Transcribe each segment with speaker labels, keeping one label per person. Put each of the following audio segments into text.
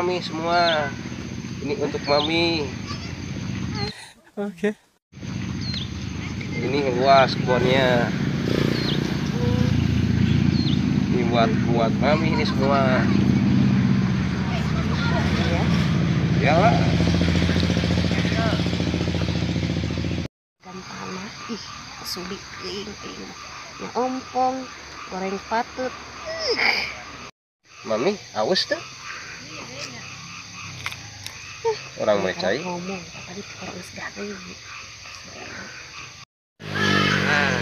Speaker 1: mami semua. Ini untuk mami.
Speaker 2: Oke.
Speaker 1: Okay. Ini luas kebunnya. Ini buat mami ini semua. Ya lah.
Speaker 3: Tanah, ih, sulit teuing. Ya ompong, goreng patut.
Speaker 1: Mami, aus tuh. Orang mercai.
Speaker 3: Ngomong, tadi orang geus garing.
Speaker 1: Nah.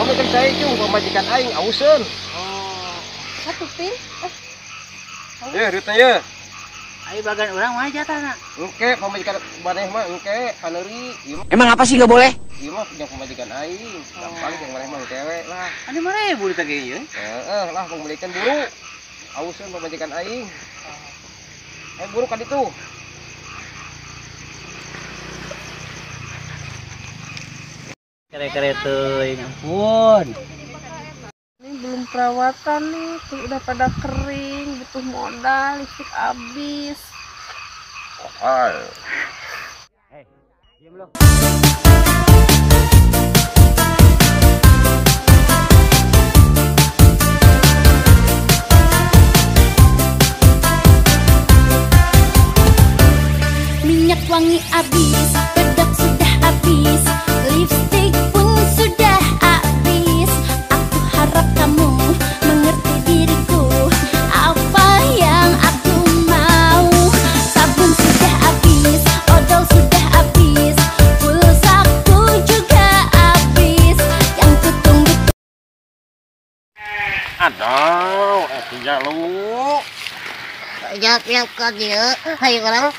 Speaker 1: Kamu kan cai cung pamajikan aing auseun.
Speaker 3: Oh, satu pin.
Speaker 1: Eh, duitna ye.
Speaker 4: Ayo bagian orang mah jatahna.
Speaker 1: Engke pamajikan maneh mah engke paneuri.
Speaker 4: Emang apa sih enggak boleh?
Speaker 1: Ieu mah punya pamajikan aing. Gampang jeung maneh mah engke we lah.
Speaker 4: Anu 5.000 ditagih ieu.
Speaker 1: Heeh, lah pembelikan buru. Auseun pamajikan aing. Eh buru ka ditu.
Speaker 4: Kere-kere teuing, ampun.
Speaker 3: Ini belum perawatan nih, tuh udah pada kering, butuh modal, listrik habis.
Speaker 4: Hei, diam lo.
Speaker 5: Minyak wangi habis, bedak sudah habis, lipstik pun sudah habis. Aku harap kamu mengerti diriku, apa yang aku mau. Sabun sudah habis, odol sudah habis, pulsaku juga habis. Yang kutunggu.
Speaker 1: Aduh, tidak lu.
Speaker 3: Jawab ka dia, ayo orang.